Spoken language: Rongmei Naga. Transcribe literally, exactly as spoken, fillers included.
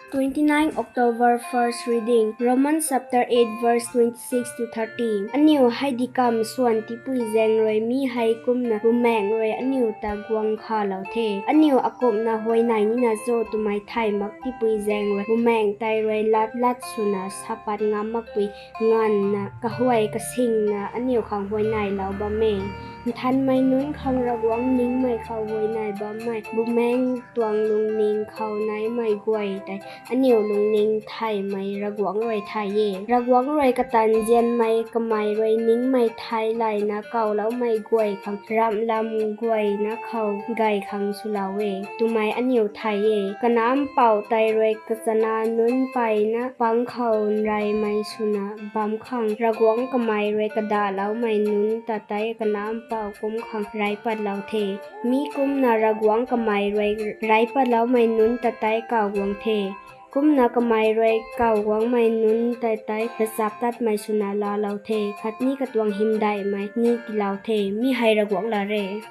Twenty-nine October, first reading, Romans chapter eight, verse twenty-six to thirty. Aniu hei dikamv swan tipui zaeng rui mi hei kumna Bumaengh rui aniu ta guang khalou the. Aniu akumhna huayney nina cho twmei thay mak tipui zaeng rui Bumaengh tei rui lat lat swna sa pat ngam makpui nganvna kahuay kasingna aniu khang huayneylou bam e. Nthanmei nunc khang Ravguangc ningmei khou huayney bammei Bumaengh tuang lungning khou naimei guay tei aniu lungning thaymei Ravguangc rui thay e. Ravguangc rui kata nzianmei kamei rui ningmei thei layna kawloumei guay khang ramhlam guayna khou gay khang swlou e twmei aniu thay e. Kanac mpouh tei rui kachana nunc mpeyna pang khou nreymei swna bam khang Ravguangc kamei rui kadahloumei nunc ta tei kanac mpouh kum khang rey patlou the. Mi kumna Ravguangc kamei rui rey patloumei nunc ta tei kaw guang the. Kumna kamei rui kaw guangmei nunc ta tei ravchaptatmei swna laalou the, khatni katuang hymdaihmei ni tiilou the. Mi hei Ravguangc lat e.